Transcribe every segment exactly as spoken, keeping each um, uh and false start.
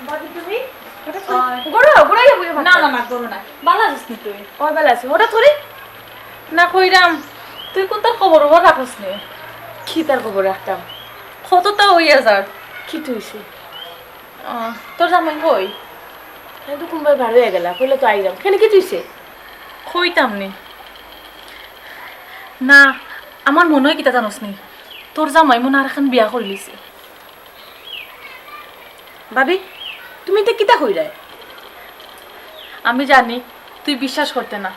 ভাবি, তুমি? হঠাৎ করে? ওই। ঘুরো, ঘুরাইয়া বইয়া ভাত না, খাও। না, না, ঘুরো না। ভালা আছস নি তুই? ওই, ভালা আছি। হঠাৎ করে? না, কইরাম, তুই কুনটার খবর-উবর রাখস নি? কিতার খবর রাখতাম? কততা অইয়া যার। কিতা অইছে? আহ, তোর জামাই কই? তাই তো কুনবায় বার অইয়া গেলা, কইলে তো আইরাম। কেনে, কিতা অইছে? কইতাম নি। না, আমার মনে অয় কিতা জানোস নি? তোর জামাই মনে অয় আরেকখান বিয়া করিলিছে। ভাবি, তুমি ইতা কিতা কইরায়? আমি জানি তুই বিশ্বাস করতে না,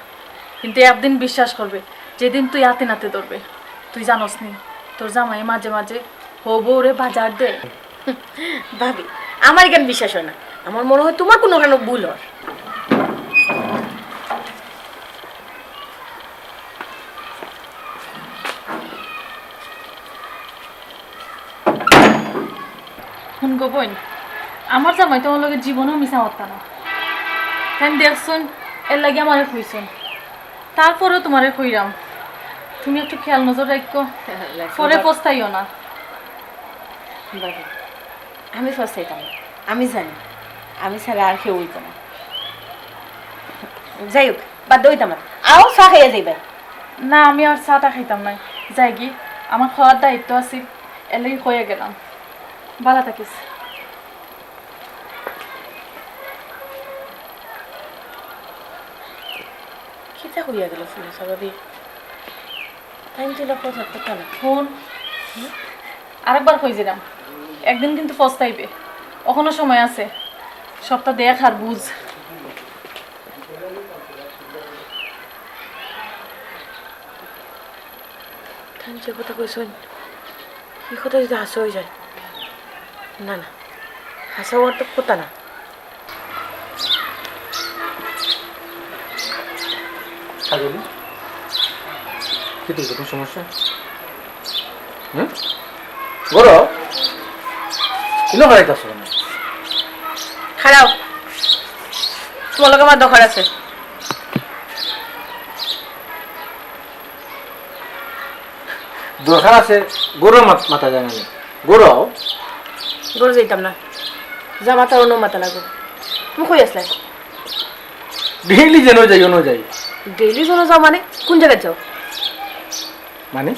কিন্তু একদিন বিশ্বাস করবে, যেদিন তুই আতে নাতে ধরবে। তুই জানোস নি, তোর জামাই মাঝে মাঝে হউ বউরে বাজার দেয়। ভাবি, আমার ইখান বিশ্বাস অয় না। আমার মনে অয় তুমার কুনুখানো ভুল অর। হুন গো বইন, আমার জামাই তুমার লগে জীবনেও মিছা মাততা না। তাইন দেখছইন, এরলাগি আমারে কইছইন। তারপরেও তুমারে কইরাম, তুমি একটু খেয়াল নজর রাখিও, পরে পস্তাইও না। বাবা, আমি পস্তাইতাম না, আমি জানি, আমি ছাড়া আর কেউ অইতো না। যাই হোক, বাদ দেও ইতা মাত। আও, চা খাইয়া যাইবায়। না, আমি আর চা-টা খাইতাম নায়। যাইগি, আমার খাওয়ার দায়িত্ব আছিল, এরলাগি কইয়া গেলাম। ভালা থাকিস। কিতা কইয়া গেল ফুলসা ভাবি? তাইন তো ইলা কথা, কথা না। হুন, আরেকবার কই দিলাম, একদিন কিন্তু পস্তাইবে, অখনো সময় আছে, সবটা দেখ আর বুঝ। তাইন যে কথা কইছইন, ই কথা যদি হাছা অই যায়, না, না, হাছা অওয়ার তো কথা না। কাজলি, কিতা অইছে, কুনু সমস্যা? হুম? ঘুরো। ইনো খাড়াইতাছো কেনে? খাড়াও। তুমার লগে আমার দরকার আছে। দরকার আছে, ঘরো মাত-, মাতা যায় না নি? ঘরো আও। ঘরো যাইতাম না। যা মাতার অনো মাতা লাগবো। তুমি কই আছলায়? Daily যেনো যাই, অনো যাই। Daily যেনো যাও মানে? কুন জাগাত যাও? মানে?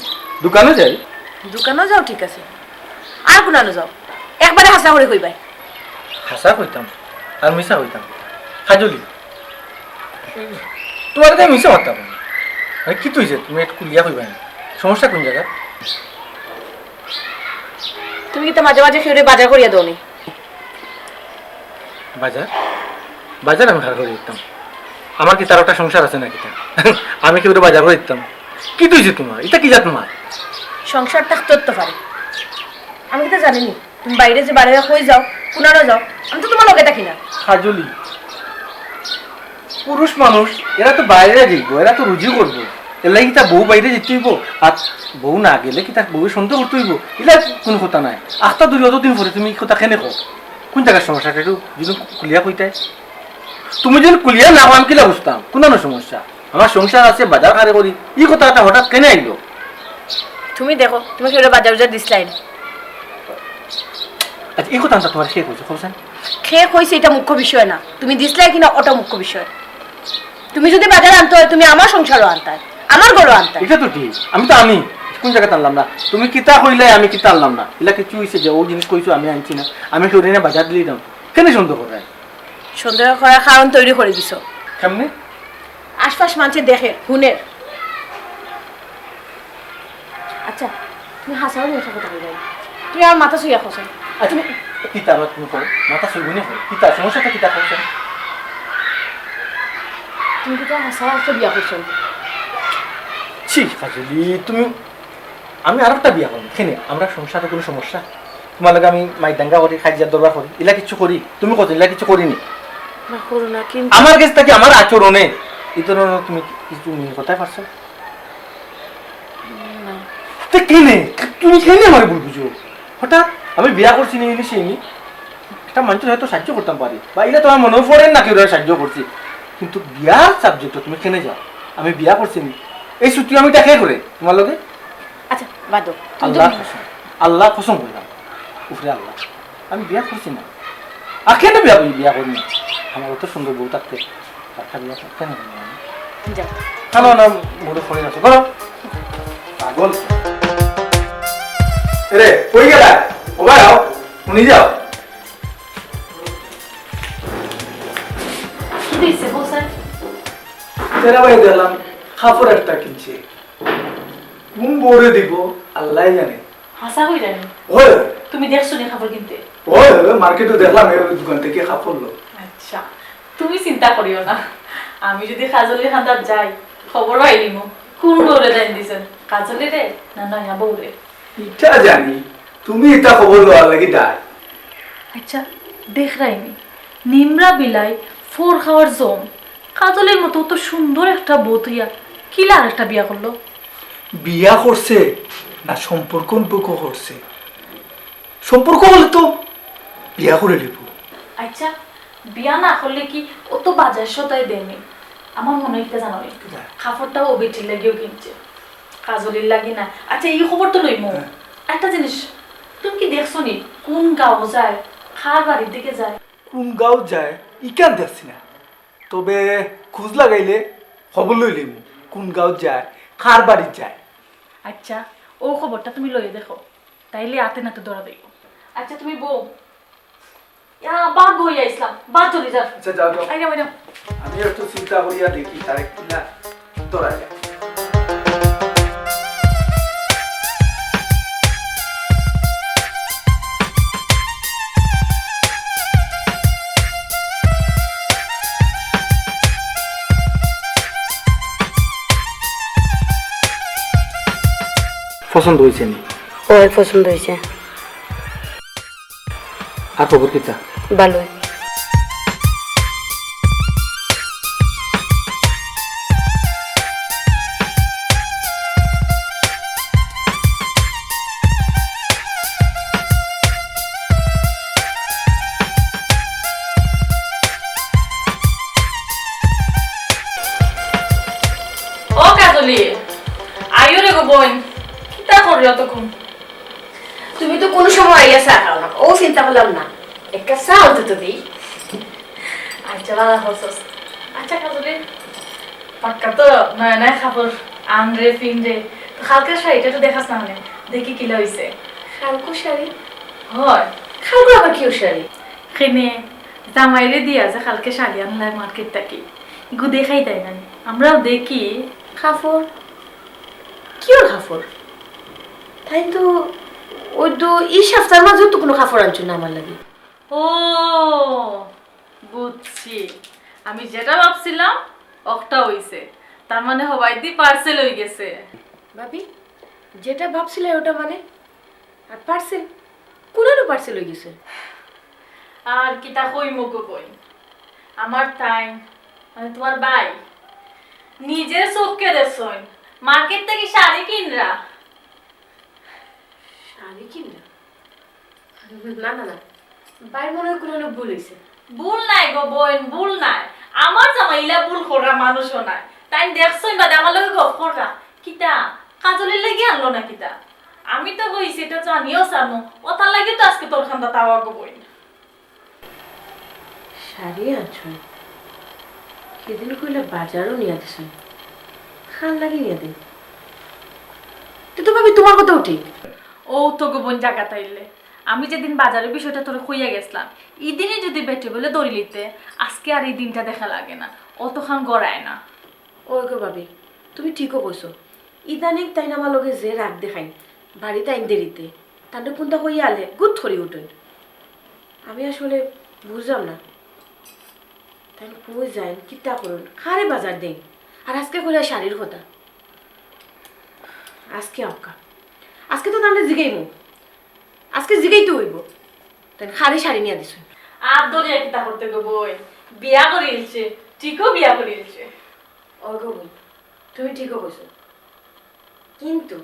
দোকানো যাই। দোকানো যাও, ঠিক আছে। আর কুনানো যাও? একবারে হাছা করি কইবায়। হাছা কইতাম, আর মিছা কইতাম। কাজলি, তুমারে তো আমি মিছা মাততাম না। আরে, কিতা অইছে? তুমি একটু খুলিয়া কইবায় না। সমস্যা কুন জাগাত? তুমি কিতা মাঝে মাঝে কেউরে বাজার করিয়া দেও নি? বাজার? বাজার আমি কারে করি দিতাম? আমার কিতা আরোটা সংসার আছে না কিতা? আমি কেউরে বাজার করি দিতাম? কিতা অইছে তুমার? ইটা কি জাত মাত? সংসার থাকতে তো পারে। আমি কিতা জানি নি? তুমি বাইরে যে বারে কই যাও, কুনানো যাও, আমি তো তুমার লগে থাকি না। কাজলি, পুরুষ মানুষ, এরা তো বাইরে যাইবো, এরা তো রুজি করবো। এরলাগি কিতা বউ বাইরে যাইতে অইবো? আর বউ না গেলে কিতা বউয়ে সন্দেহ করতে অইবো? ইলা কুনু কথা নায়। আখতা ধরি অতদিন পরে তুমি ই কথা কেনে কও? কুন জাগার সমস্যা একটু যদি খুলিয়া কইতায়? তুমি যদি খুলিয়া না কও, আমি কিলা বুঝতাম? কুনানো সমস্যা? আমার সংসার আছে, বাজার কারে করি, ই কথা একটা হঠাৎ কেনে আইলো? তুমি দেখো, তুমি কেউরে বাজার উজার দিছলায় নি? আচ্ছা, ই কথা আনতা তুমার কে কইছে, কও চাইন? কে কইছে ইটা মুখ্য বিষয় না, তুমি দিছলায় কিনা ওটা মুখ্য বিষয়। তুমি যদি বাজার আনতে অয়, তুমি আমার সংসারো আনতায়, আমার ঘরো আনতায়। ইটা তো ঠিক, আমি তো আনি, কুন জাগাত আনলাম না? তুমি কিতা কইলায়, আমি কিতা আনলাম না? ইলা কিচ্ছু অইছে যে অউ জিনিস কইছো আমি আনছি না, আমি কেউরে না বাজার দিলাইতাম, কেনে সন্দেহ কররায়? সন্দেহ করার কারণ তৈরি করি দিছো। কেমনে? আশপাশ মানষে দেখের, হুনের। আচ্ছা, তুমি হাছাউ নি একটা কথা কইবায়। তুমি আমার মাথা ছুইয়া কও চাইন। আচ্ছা, তুমি কিতা আবার তুমি কও? মাথা ছুইবো নি কও? কিতা সমস্যাটা কিতা কও চাইন? তুমি কিতা হাছা একটা বিয়া করছো? ছি, কাজলি, তুমি আমি আরোটা বিয়া করমু। কেনে? আমরার সংসারো কুনু সমস্যা? তুমার লগে আমি মাইরদাঙ্গা করি, কাজিয়া দরবার করি, ইলা কিচ্ছু করি? তুমি কও চাইন, ইলা কিচ্ছু করি নি? না, করো না, কিন্তু আমার গেছ থাকি আমার আচরণে ই ধরনর তুমি কি-, কিছু মিহি কথায় পারছো? না। তে কেনে? তুমি কেনে আমারে ভুল বুঝো? হঠাৎ আমি বিয়া করছি নি, ইনি সেই নি। একটা মানষরে হয়তো সাহায্য করতাম পারি, বা ইলা তুমার মনেও পড়ের না কেউরে সাহায্য করছি, কিন্তু বিয়ার subject-ও তুমি কেনে যাও? আমি বিয়া করছি নি, এই চুক্তি আমি দেখে করে তুমার লগে। আচ্ছা, বাদ দেও। তুমি তো আল্লার কসম, আল্লার কসম কইরাম, উপরে আল্লা, আমি বিয়া করছি না। আর কেনে বিয়া, বিয়া করমু? আমার অত সুন্দর বউ থাকতে, তার খালি একটা কেনে করমু আমি? যাও। কেন না, মুডে ফোন আছে, করো। পাগল। এরে, কই গেলা? ও ভাই, আও, শুনি যাও। কি হইছে, বউ স্যার? তেরা ভাই দেখলাম, কাপড় একটা কিনছে। কোন বউরে দিব, আল্লাহ জানে। হাছা কইরা নি? ওই। তুমি দেখছো নি কাপড় কিনতে? ওই, ওই, মার্কেটে দেখলাম, এই দোকান থেকে কাপড় লো। আচ্ছা, তুমি চিন্তা করিও না। আমি যদি কাজলির কান্দাত যাই, খবর পাইলিমু। কোন বউরে দাইন দিছেন? কাজলিরে না নয়া বউরে? ইটা জানি, তুমি ইটা খবর লওয়ার লাগি দায়। আচ্ছা, দেখরায়নি, নিমরা বিলাই ফোর খাওয়ার জম। কাজলির মতো অত সুন্দর একটা বউ থইয়া কিলা আরেকটা বিয়া করলো? বিয়া করছে না সম্পর্ক উম্পর্ক করছে? সম্পর্ক হলে তো বিয়া করে নিব। আচ্ছা, বিয়া না করলে কি অত বাজার সদাই দেয়নি? আমার মনে হয় কিতা জানো নি? কিতা? কাপড়টাও ও বেটির লাগিও কিনছে, কাজলির লাগি না। আচ্ছা, এই খবর তো লইমু। হ্যাঁ। একটা জিনিস, তুমি কি দেখছো নি কোন গাঁও যায়, কার বাড়ির দিকে যায়? কোন গাঁও যায় ইখান দেখছি না, তবে খোঁজ লাগাইলে খবর লইলিমু কোন গাঁও যায়, কার বাড়ি যায়। আচ্ছা, ও খবরটা তুমি লইয়া দেখো, তাইলে আতে নাতে ধরা দিও। আচ্ছা, তুমি বউ, ইয়া, বাঘ হইয়া ইসলাম, বাঘ চলে যার। আচ্ছা, যাও, যাও। আইনা, আইনা। আমি একটু চিন্তা করিয়া দেখি, তারে কিলা ধরা যায়। পছন্দ হইছে নি? ওই পছন্দ হইছে। আর খবর কিতা? ভালোই। ও কাজলি, আইও রে গো বইন, কিতা কররে অতক্ষণ? তুমি তো কোনো সময় আইয়া চা খাও না, ও চিন্তা করলাম না, একটা চা অন্তত দেই। আচ্ছা, বালা করছস। আচ্ছা, কাজলি, পাক্কা তো নয়া নয়া কাপড় আনরে, ফিনরে, তো কালকের শাড়িটা তো দেখাস না মানে, দেখি কিলা হইছে। কালকু শাড়ি? হয়। কালকু আবার কিও শাড়ি? কেনে, জামাইরে দিয়া যে কালকে শাড়ি আনলায় মার্কেট থাকি, ইগু দেখাই দেয় না, আমরাও দেখি। কাপড়? কিওর কাপড়? তাইন তো ওই তো ই সপ্তাহর মাঝেও তো কোনো কাপড় আনছো না আমার লাগি। ও, বুঝছি। আমি যেটা ভাবছিলাম, অকটা হইছে। তার মানে হবায়দি পার্সেল হই গেছে। ভাবি, যেটা ভাবছিলে ওটা মানে? আর পার্সেল? কোনানো পার্সেল হই গেছে? আর কিতা কইমু গো বইন? আমার তাই, মানে তোমার ভাই, নিজে চোখে দেখছইন, মার্কেট থাকি শাড়ি কিনরা। শাড়ি কিনরা? না, না, না। ভাই মনে হয় কোনো ভুল হইছে। ভুল নাই গো বইন, ভুল নাই। আমার জামাই ইলা ভুল করা মানুষও নাই। তাইন দেখছইন বাদে আমার লগে গপ কররা। কিতা? কাজলির লাগি আনলো না কিতা? আমি তো কইছি, এটা জানিও সামু। ওটার লাগি তো আজকে তোর কান্দাত আওয়া গো বইন। শাড়ি আনছইন? সেদিন কইলা বাজারও নিয়া দিছইন। কার লাগি নিয়া দিন? তে তো ভাবি তোমার কথাও ঠিক। ও তো গো বইন জাগাত আইলে। আমি যেদিন বাজারের বিষয়টা তোরে কইয়া গেছলাম, ইদিনই যদি বেটি বলে ধরিলিতে, আজকে আর এই দিনটা দেখা লাগে না, অতখান গড়ায় না। ওই গো ভাবি, তুমি ঠিকও কইছো। ইদানিং তাইন আমার লগে যে রাগ দেখাইন, বাড়িত আইন দেরিতে, তানরে কুন্তা কইয়া আলে গুদ করি উঠইন। আমি আসলে বুঝলাম না, তাইন কই যাইন, কিতা করইন, কারে বাজার দেইন, আর আজকে কইলা শাড়ির কথা। আজকে আউক্কা, আজকে তো তানরে জিগাইমু, আজকে জিগাইতে হইব, তাইন কারে শাড়ি নিয়া দিছইন। আর দরিয়া কিতা করতে গো বইন, বিয়া করিলছে, ঠিকও বিয়া করিলছে। ওই গো বইন, তুমি ঠিকও কইছো, কিন্তু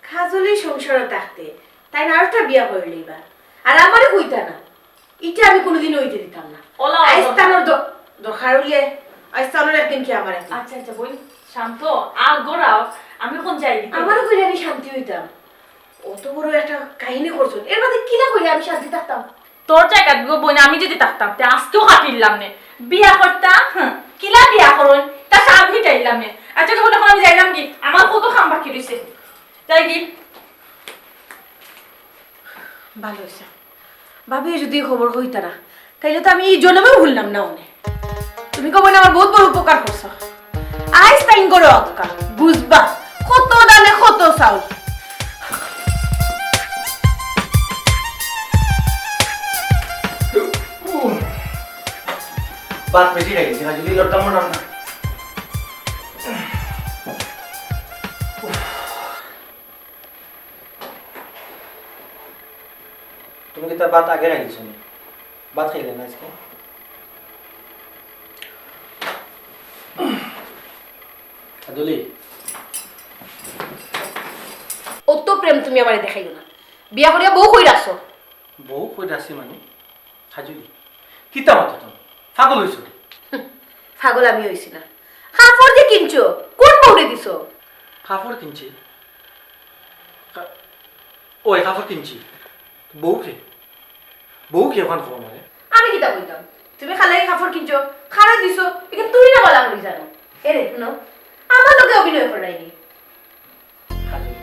কাজলি সংসারো থাকতে তাইন আরোটা বিয়া করিলিবা, আর আমারে কইতা না, ইটা আমি কোনোদিনও হইতে দিতাম না। OLA, OLA. আইজ তানর দ-, দরকার হইলে আইজ তানর একদিন কি আমার একদিন। আচ্ছা, আচ্ছা, বইন, শান্ত, আর গড়াও, আমি এখন যাই দিতে। আমারও কইলে আমি শান্তি হইতাম। অত বড় একটা কাহিনী করছইন, এর বাদে কিলা কইলে আমি শান্তি থাকতাম? তোর জাগাত গো বইন আমি যদি থাকতাম, তে আজকেউ কাটিলাম নে। বিয়া করতাম, হুম, কিলা বিয়া করইন, তা স্বাদ মিটাইলাম নে। আচ্ছা, তখন এখন আমি যাইলাম কি, আমার কত কাম বাকি রইছে। যাই কি? ভালা অইছে। ভাবিয়ে যদি খবর কইতা না, তাইলে তো আমি ই জনমেও হুনলাম না অনে। তুমি কও না, আমার বউত বড় উপকার করছো। আইজ তাইন ঘরো আউক্কা, বুঝবা, কত ধানে কত চাউল। ভাত বেশি খাইছি, না যদি লড়তাম না। তুমি কিতা ভাত আগে খাইছো নি? ভাত খাইলে না আজকে? আদুলি। অত প্রেম তুমি আমারে দেখাইও না। বিয়া করিয়া বউ কই রাখছো? বউ কই রাখছি মানে? হাজুলি, কিতা মাতো তুমি? পাগল অইছো নি? পাগল আমি অইছি না। কাপড় যে কিনছো, কোন বউরে দিছো? কাপড় কিনছি? কা-, ওই কাপড় কিনছি। বউ কে? বউ কে অখান কও আমারে? আমি কিতা কইতাম? তুমি কার লাগি কাপড় কিনছো, কারে দিছো, ইখান তুমি না ভালা করি জানো। এরে, হুনো, আমার লগে অভিনয় কররায়নি। কাজল,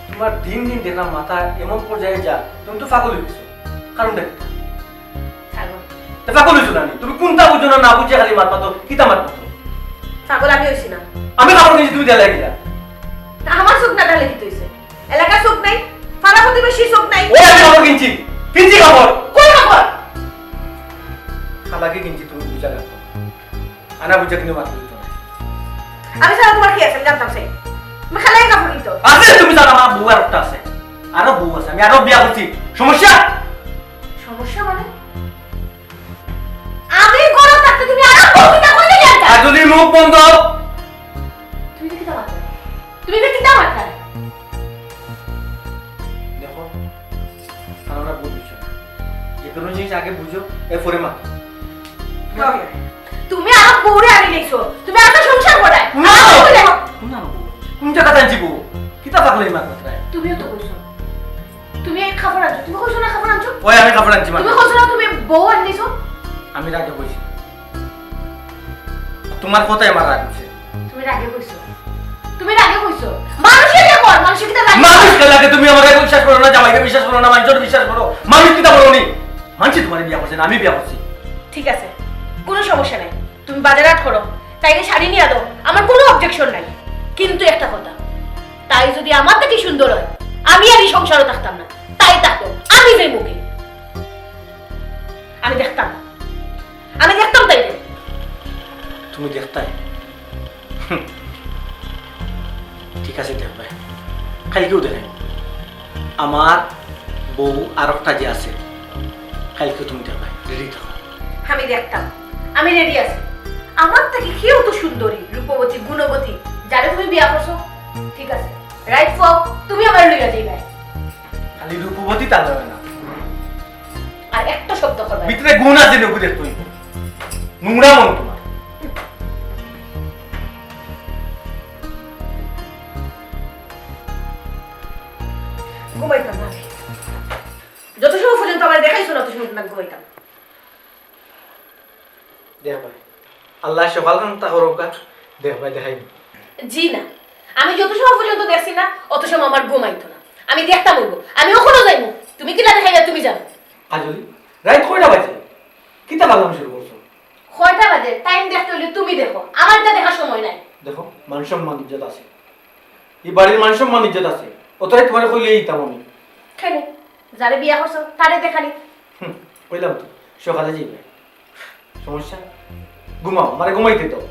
তোমার দিন দিন দেখলাম মাথা এমন পর্যায়ে যা, তুমি তো পাগল অই গেছো। কারণটা কিতা? পাগল। তে পাগল অইছো না নি? তুমি কুনটা বুঝো না, না বুঝিয়া খালি মাত মাতো, কিতা মাত মাতো? পাগল আমি অইছি না। আমি কাপড় কিনছি, তুমি দেও লাগি কিলা? না, আমার চউখ না দেখলে কিতা অইছে? এলাকার চউখ নাই? পাড়া প্রতিবেশীর চউখ নাই? ওই আমি কাপড় কিনছি, কিনছি কাপড়। কই কাপড়? কার লাগি কিনছি তুমি বুঝা লাগবো। আনা বুঝা কিন্তু মাত মাতো না। আমি ছাড়া তোমার কে আছে, আমি জানতাম চাই। তুমি কার লাগি কাপড় কিনছো? আছে, তুমি জানো আমার বউ আরোকটা আছে। আরো বউ আছে, আমি আরো বিয়া করছি। সমস্যা? সমস্যা মানে? আমি ঘরো থাকতে তুমি আরো বউ কিতা কইলে জানতা? আর যদি মুখ বন্ধ। তুমি তো কিতা মাতরায়? তুমি তো কিতা মাতরায়? দেখো, আমার না ভুল বুঝছো না। যে কোনো জিনিস আগে বুঝো, এরপরে মাতো। তুমি আরো বউরে আনি নিছো, তুমি আরো সংসার করায়। না। আমার বউরে দেখো। কোন আনো বউ? কোন জায়গা আনছি বউ? কিতা পাগলামি মাত মাতরায়? তুমিও তো কইছো। তুমি এই কাপড় আনছো, তুমি কইছো না কাপড় আনছো? ওই আমি কাপড় আনছি মানে। তুমি কইছো না তুমি বউ আনিছো? আমি রাগে কইছি। তোমার কথায় আমার রাগ উঠছে। তুমি রাগে কইছো? তুমি রাগে কইছো? মানুষের কি কর? মানুষের কিতা রাগ? মানুষ কে লাগে? তুমি আমারে বিশ্বাস করো না, জামাইরে বিশ্বাস করো না, মানুষরে বিশ্বাস করো। মানুষ কিতা বলো নি? মানুষে তোমারে বিয়া করছে না, আমি বিয়া করছি। ঠিক আছে, কোনো সমস্যা নাই। তুমি বাজার হাট করো, তাইরে শাড়ি নিয়া দেও, আমার কোনো objection নাই। কিন্তু একটা কথা, তাই যদি আমার থাকি সুন্দর অয়, আমি আর ই সংসারো থাকতাম না, তাই থাকো, আমি যাইমুগি। আমি দেখতাম, আমি দেখতাম তাইরে। তুমি দেখতায়? হুম। ঠিক আছে, দেখবায়। কাইলকেউ দেখাইমু। আমার বউ আরোকটা যে আছে, কাইলকেউ তুমি দেখবায়। Ready থাকো। আমি দেখতাম, আমি ready আছি। আমার থাকি কেউ তো সুন্দরী, রূপবতী, গুণবতী, যারে তুমি বিয়া করছো, ঠিক আছে, right পাও, তুমি আমারে লইয়া যাইবায়। খালি রূপবতী তা লয় না। আর একটা শব্দ করবায় না। ভিতরে গুণ আছে নি, ওগু দেখতে অইবো। নোংরা মন তোমার। ঘুমাইতাম না আমি। যত সময় পর্যন্ত আমারে দেখাইছো না, তত সময় পর্যন্ত আমি ঘুমাইতাম। দেখবায়, আল্লায় সকাল কান্তা করউক্কা, দেখবায় দেখাইমু। জি না, আমি যত সময় পর্যন্ত দেখছি না, অত সময় আমার ঘুম আইতো না। আমি দেখতাম অইবো, আমি অখনো যাইমু। তুমি কিলা দেখাইবা, তুমি জানো। আজলি, রাইত কয়টা বাজে? কিতা পাগলামি শুরু করছো? কয়টা বাজে? Time দেখতে অইলে তুমি দেখো, আমার ইতা দেখার সময় নাই। দেখো, মান সম্মান ইজ্জত আছে, ই বাড়ির মান সম্মান ইজ্জত আছে, অতএব তোমারে কইলে ইতাম আমি। কেনে? যারে বিয়া করছো, তারে দেখানি। হুম, কইলাম তো, সকালে যাইবায়। সমস্যা? ঘুমাও, আমারে ঘুমাইতে দাও।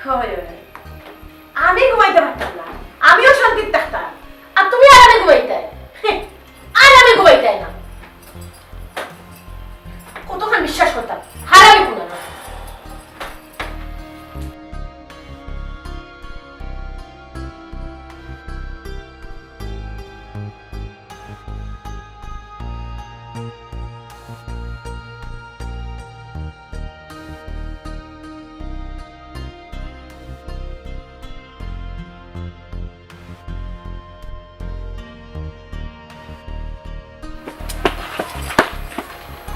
হয়, হয়। আমি ঘুমাইতে পারতাম না, আমিও শান্তিত থাকতাম। আর তুমি আরামে ঘুমাইতায়। হে, আর আমি ঘুমাইতায় না। কতখান বিশ্বাস করতাম, হারামি কুনানো।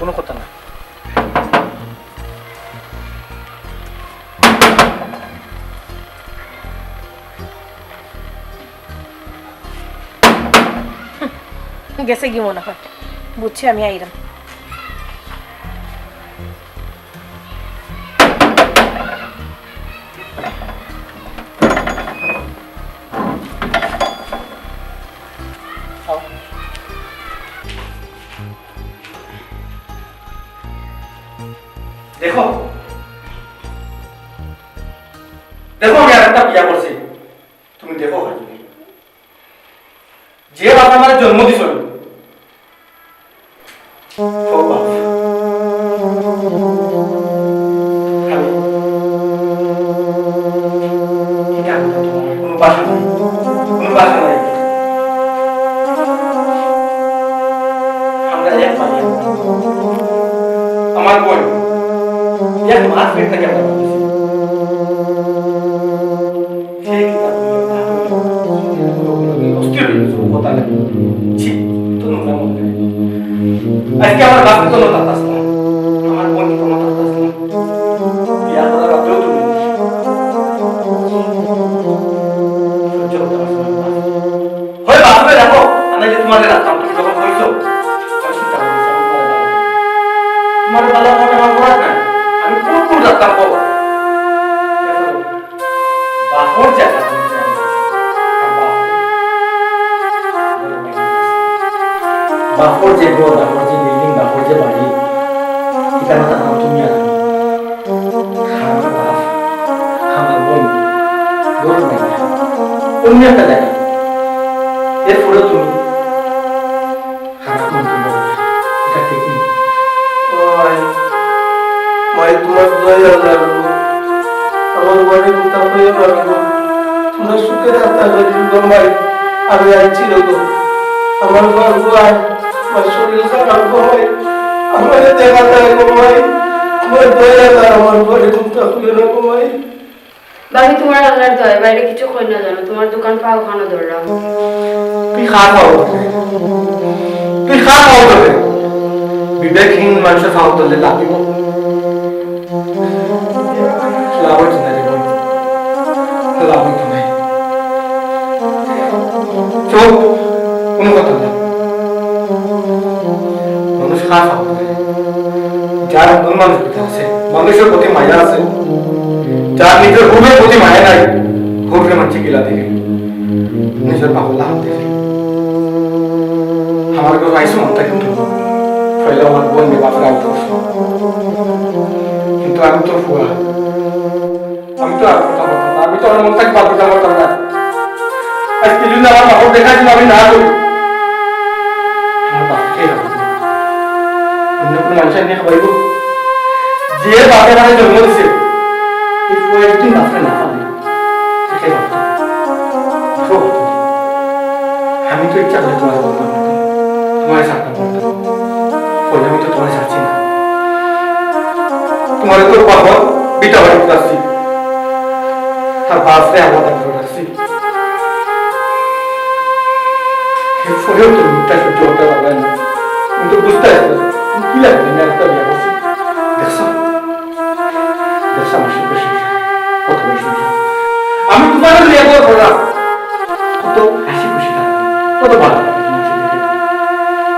কোনো কথা না। গেছে কি মনে হয়? বুঝছি, আমি আইরাম। দেখো, দেখো, আমি আরেকটা বিয়া করছি। তুমি দেখো, খালি যে বাপ আমার জন্ম দিছিল, ও বাপ। আমি কি কাম করতাম? আমার কোনো বাসা নাই, কোনো বাসা নাই। আমরা এক মাস, আমার বোন এক মাস পেট থেকে আমরা বাঁচছি। সে কিতা কইলো না কইলো, অস্থির অই গেছে, কথা লাগে। ছি, তো নোংরা মন লাগে। আজকে আমার বাপে তো না তাতাস না, আমার বোন তো না তাতাস না। বিয়া করার বাদেও তুমি সহ্য করতে পারছো না। হয় বাপরে রাখো, আর নাইলে তোমারে রাখতাম। তুমি যখন কইছো, আমি চিন্তা করছি, আমি তোমারে ভালো। তোমারে ভালো মনে আমার করার নাই। আমি কোন কোন রাখতাম, কও? বাপর জায়গা তুমি জানো না। আর বাপ, বাপর যে ঘর, বাপর যে বিল্ডিং, বাপর যে বাড়ি, ইটা না থাকতাম তুমি আর আমি। আমার বাপ, আমার বোন, ঘর নাই। অন্য একটা জায়গা। এরপরে তুমি খারাপ মন্তব্য করবে। এটা ঠিক না। মাই, মাই, তোমার দয়া লাগবো। আমার বাড়ি কোথা হয়ে পারবো? তোমরা সুখে থাকতে পারি গো মাই। আমি আইছি রে গো। আমার বাবু আর আমার শরীর খারাপ গো মাই। আমার দেখা যায় গো মাই। তোমার দয়া লাগে, আমার বাড়ি কোথা হয়ে না গো মাই। ভাবি, তোমার আল্লাহর দোয়াই, বাইরে কিছু কই না জানো, তোমার দোকান পাও খানো ধরলাম। তুই খা খাও তোরে। তুই খা খাও তোরে। বিবেকহীন মানুষের ফাও ধরলে লাভ হইব? লাভ হইতো না রে বন্ধু। লাভ হইতো না। চুপ, কোনো কথা না। মানুষ খারাপ হবে। যার মন মানসিকতা আছে, মানুষের প্রতি মায়া আছে, যার নিজের হুরের প্রতি মায়া নাই, হুররে মানসে গিলা দেখে, নিজের বাহুল্লা হাত দেখে। আমার ঘর আইসো মনটা কিন্তু, পয়লা আমার বোন নিয়ে বাপরা উঠে। কিন্তু আমি তো ফুয়া, আমি তো আর কথা বলতাম না, আমি তো আমার মন থাকি বাদ দিতে পারতাম না। আজকে যদি আমার বাপর দেখা যদি আমি না করি, আমার বাপ কে খাবে? অন্য কোনো মানুষ এনে খাওয়াইব? যে বাপে আমারে জন্ম দিছে, এই ফুয়া একদিন বাপরে না পাবে, সে কে খাবে? দেখো, আমি তো ইচ্ছা করে তোমার বলতাম না, তোমার সাথে বলতাম। বলে আমি তো তোমার চাচ্ছি না। তোমার তো বাবা বিটা বাড়ি রাখছি, তার বাপরে আলাদা করে রাখছি। এরপরেও তো মুখটা সহ্য করতে পারবে না। তুমি তো বুঝতে পারছো না। তুমি কি লাগবে? আমি একটা বিয়ে করছি। দেখছো? দেখছো আমার সুখের সংসার? কত বড় সংসার। আমি তোমার বিয়ে করে বললাম। কত হাসি খুশি থাকবে। কত ভালো লাগে তোমার সাথে।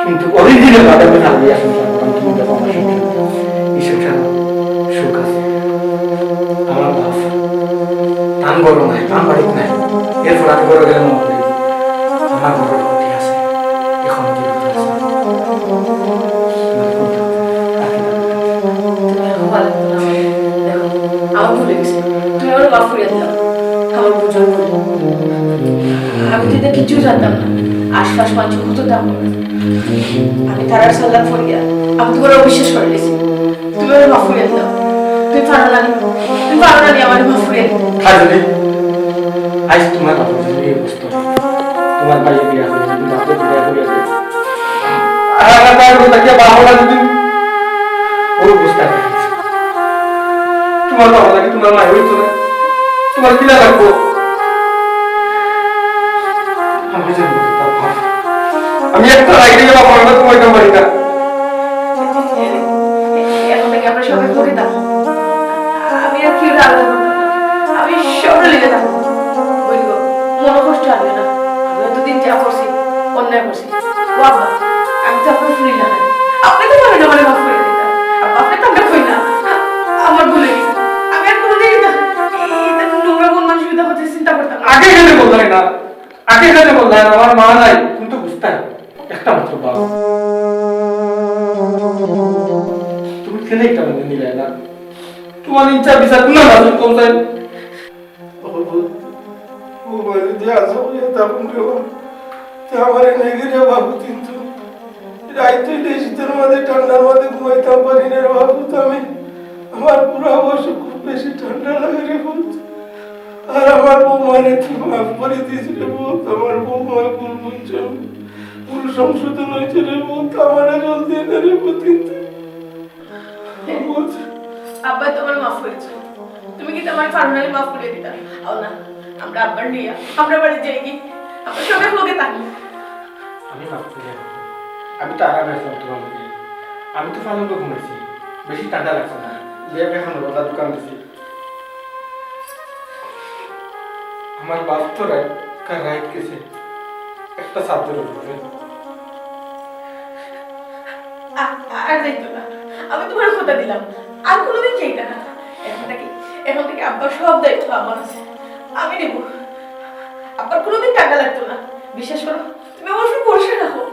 কিন্তু অরিজিনাল ভাবে আমি হারিয়ে সংসার করলাম। তুমি দেখো আমার সংসার। এই সংসার সুখ আছে। আমার বাপ, তান ঘরও নাই, তান বাড়িত নাই। এরপর আমি ঘরে গেলে মনে হয়, আমার ঘরের ক্ষতি আছে, এখন জীবিত আছে। তোমার কোনটা? আর কি? তুমি এখন ভালো করো না। দেখো, আমার ভুল হয়ে গেছে। তুমি আমার মাফ করিয়া দিলাম। আমার বুঝন ভুল। আমি তো এটা কিচ্ছু জানতাম না। আশপাশ মানুষ কত দাম করে। আমি তারার সাল্লাম ফরিয়া, আমি তোমার অবিশ্বাস করে গেছি। তুমি আমার মাফ করিয়া দিলাম। তুমি পারো না নি? তুমি পারো না নি আমার মাফ করিয়া দিতে? কাজলি, আজ তোমার বাবা এই অবস্থা। তোমার ভাই বিয়া হয়ে গেছে, তুমি বাপরে বিয়া হয়ে গেছে। আর আমার ভাই বলতে গিয়ে বাবা না যদি ওর অবস্থা দেখেছি। তোমার বাবা লাগে তোমার মা হইতো না। তোমার কিলা লাগবো? আমি জানি না, বাবা। আমি একটা রাইডে যাওয়া পড়া তোমার একটা বাড়িটা। আমরা সবাই একলগে থাকবো। আমি আর কেউ আলাদা করবো না। আমি সবাই লেগে থাকবো। বলবো, মনো কষ্ট আনিও না। আমি অতদিন যা করছি, অন্যায় করছি। ও আব্বা, আমি তো আপনার শুনি না। আপনি তো বলেন আমারে মাফ করে দিতা। আব্বা, আপনি তো আমারে কই না। আমার ভুল হয়ে গেছে। আমি আর কোনোদিন এটা, এটা নোংরা মন মানসিকতা হতে চিন্তা করতাম না। আগে কেন বললায় না? আগে কেন বললায় না? আমার মা নাই, তুমি তো বুঝতায়। একটা মাত্র বাপ। তুমি কেন একটা মেনে নিলায় না? তোমার ইচ্ছা বিচার কোনো না, তুমি কোন চাই? ও বাবা, ও বাবা, যদি আজ হয়ে তখন রে বাবা, তে আমার এই নেগি রে বাবু, কিন্তু রাইত হইলে শীতের মাঝে ঠান্ডার মাঝে ঘুমাইতাম পারি না রে বাবু। তো আমি, আমার বুড়া বয়সে খুব বেশি ঠান্ডা লাগে রে পুত। আর আমার বৌমারে তুই মাফ করে দিস রে পুত, আমার বৌমা ভুল বুঝছো, ভুল সংশোধন হয়েছে রে পুত, আমারে জলদি এনে রে পুত। কিন্তু পুত, আব্বা তোমার মাফ করেছে, তুমি কি তোমার ফারহানরে মাফ করে দিতা? আও না, আমরা আব্বার নিয়ে আমরা বাড়ি যাই কি, আমরা সবাই একলগে থাকি। আমি মাফ করি না। আমি তো আরামে আছিলাম তোমার লগে। আমি তো ফালঙ্গ ঘুমাইছি, বেশি ঠান্ডা লাগছে না। যে এখন রোদা দোকান দিছি। আমার বাপ তো রাইত, কার রাইত গেছে একটা চাদর উপরে। আ-, আর যাইতো না। আমি তোমার কথা দিলাম, আর কোনোদিন যাইতা না। এখন থেকে, এখন থেকে আব্বার সব দায়িত্ব আমার আছে, আমি নেব। আব্বার কোনোদিন টাকা লাগতো না, বিশ্বাস করো। তুমি আমার উপর ভরসা রাখো।